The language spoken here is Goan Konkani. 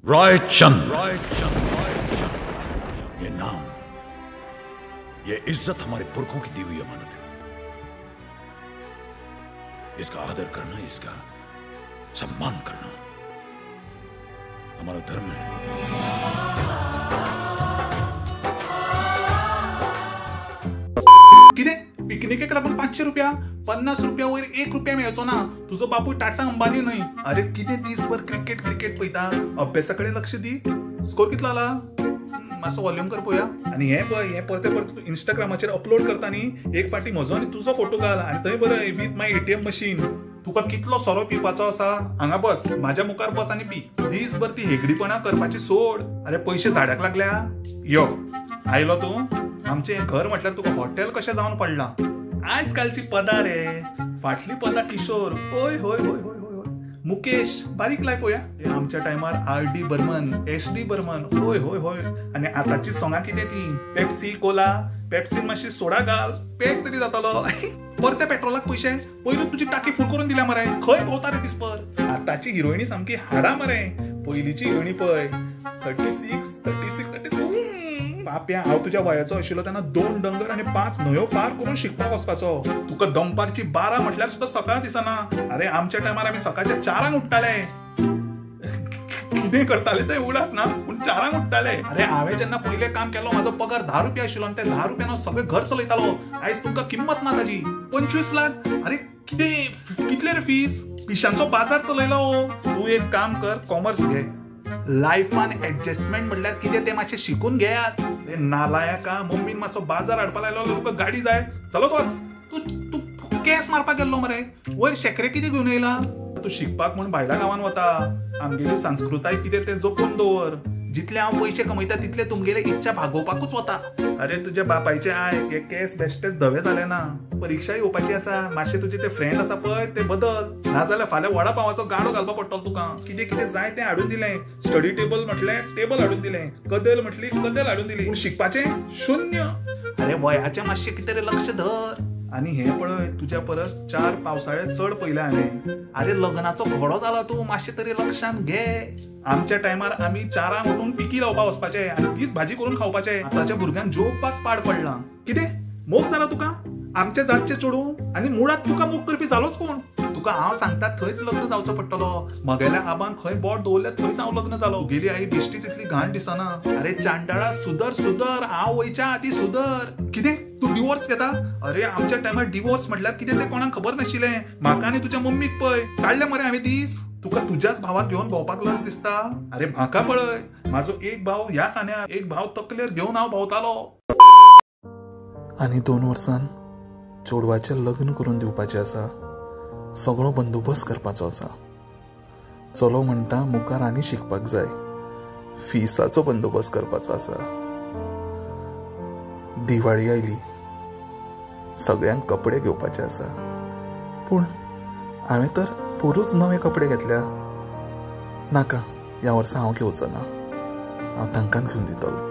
रायचंद, ये नाम, ये इज्जत हमारे पुरखों की दी हुई अमानत है। इसका आदर करना, इसका सम्मान करना हमारा धर्म है। कितें पिकनिकेक लागून 500 रुपया, 50 रुपया वयर 1 रुपया मेळचो ना। तुजो बापूय टाटा अंबानी न्हय। अरे कितें दीसभर क्रिकेट क्रिकेट पळयता, अभ्यासा कडेन लक्ष दी। स्कोर कितलो आला मातसो वॉल्यूम कर पळोवया। आनी हें पळय, हें परते परते तूं इंस्टाग्रामाचेर अपलोड करता न्ही, एक फावटी म्हजो आनी तुजो फोटो घाल आनी थंय बरय विथ my ATM machine. तुका कितलो सोरो पिवपाचो आसा, हांगा बस, म्हाज्या मुखार बस आनी पी। दीसभर ती हेगडीपणा करपाची सोड। अरे पयशे झाडाक लागल्या। यो आयलो तूं, आमचें घर म्हटल्यार तुका हॉटेल कशें जावन पडलां। आयज कालची पदां रे, फाटली पदां किशोर, ओय होय होय होय होय, मुकेश बारीक लाय पळोवया। आमच्या टायमार R D Burman, S D Burman, ओय होय होय। आनी आतांची सोंगां कितें ती, पेप्सी कोला, पेप्सीन मातशी सोडा घाल, पेक तरी जातलो। परते पेट्रोलाक पयशे, पयलू तुजी टाकी फूल करून दिल्या मरे, खंय भोंवता रे दीसभर। आतांची हिरोइनी सामकी हाडा मरे, पयलींची हिरोइनी पळय 36 36 36। पाप्या, हांव तुज्या वयाचो आशिल्लो तेन्ना 2 डोंगर आनी 5 न्हंयो पार करून शिकपाक वचपाचो। तुका दनपारची 12 म्हटल्यार सुद्दां सकाळ दिसना। अरे आमच्या टायमार आमी सकाळच्या 4 उठ्ठाले, कितें करताले तें उडास ना, पूण 4 उठ्ठाले। अरे हांवें जेन्ना पयलें काम केलो म्हाजो पगार 10 रुपया आशिल्लो आनी ते 10 रुपयान हांव सगळें घर चलयतालो। आयज तुमकां किंमत ना ताजी। 25 लाख, अरे कितें कितले रे फीस, पिशांचो बाजार चलयलो। तूं एक काम कर, कॉमर्स घे। लायफान एडजस्टमेंट म्हणल्यार कितें तें मातशें शिकून घेयात। ते नालायका, मम्मीन मातसो बाजार हाडपा लायलो, तुका गाडी जाय, चलत वच। तूं तूं केस मारपाक गेल्लो मरे, वयर शेकरे कितें घेवन येयला। तूं शिकपाक म्हूण भायल्या गांवान वता, आमगेली संस्कृताय कितें तें जपून दवर। जितले हांव पयशे कमयता तितले तुमगेले इच्छा भागोवपाकूच वता। अरे तुज्या बापायचे आयक, हे केस बेश्टेच धवे जाले ना। परिक्षा येवपाची आसा, मातशे तुजे ते फ्रेंड आसा पळय ते बदल, नाजाल्यार फाल्यां वडा पावाचो गाडो घालपा पडटलो तुका। कितें कितें जाय तें हाडून दिलें, स्टडी टेबल म्हटलें टेबल हाडून दिलें, कदेल म्हटली कदेल हाडून दिली, पूण शिकपाचें शून्य। अरे वयाचें मातशें कितें तरी लक्ष धर। आनी हें पळय, तुज्या परस 4 पावसाळे चड पयले हांवें। अरे लग्नाचो घोडो जाला तूं, मातशें तरी लक्षान घे। आमच्या टायमार आमी 4 उठून पिकी लावपा वचपाचे आनी तीच भाजी करून खावपाचे। आतांच्या भुरग्यांक जेवपाक पाड पडलां। कितें मोग जाला तुका आमच्या जातचें चेडूं, आनी मुळांत तुका मोग करपी जालोच कोण? तुका हांव सांगता थंयच लग्न जावचो पडटलो। म्हगेल्या आबान खंय बोट दवरलें थंयच हांव लग्न जालो। तुगेली आई बेश्टीच इतली घाण दिसना। अरे चांडाळा सुदर सुदर, हांव वयच्या आदीं सुदर। कितें तूं डिवोर्स घेता? अरे आमच्या टायमार डिवोर्स म्हटल्यार कितें तें कोणाक खबर नाशिल्लें। म्हाका आनी तुज्या मम्मीक पळय काडले मरे हांवें दीस। तुका तुज्याच भावाक घेवन भोंवपाक लज दिसता? अरे म्हाका पळय, म्हाजो एक भाव ह्या खांद्यार, एक भाव तकलेर घेवन हांव भोंवतालो। आनी 2 वर्सान चेडवाचें लग्न करून दिवपाचें आसा, सगळो बंदोबस्त करपाचो आसा। चलो म्हणटा मुखार आनी शिकपाक जाय, फिसाचो बंदोबस्त करपाचो आसा। दिवाळी आयली, सगळ्यांक कपडे घेवपाचे आसा, पूण हांवें तर पोरूच नवे कपडे घेतल्या। नाका, ह्या वर्सा हांव घेवचो ना, हांव तांकां घेवन दितलो।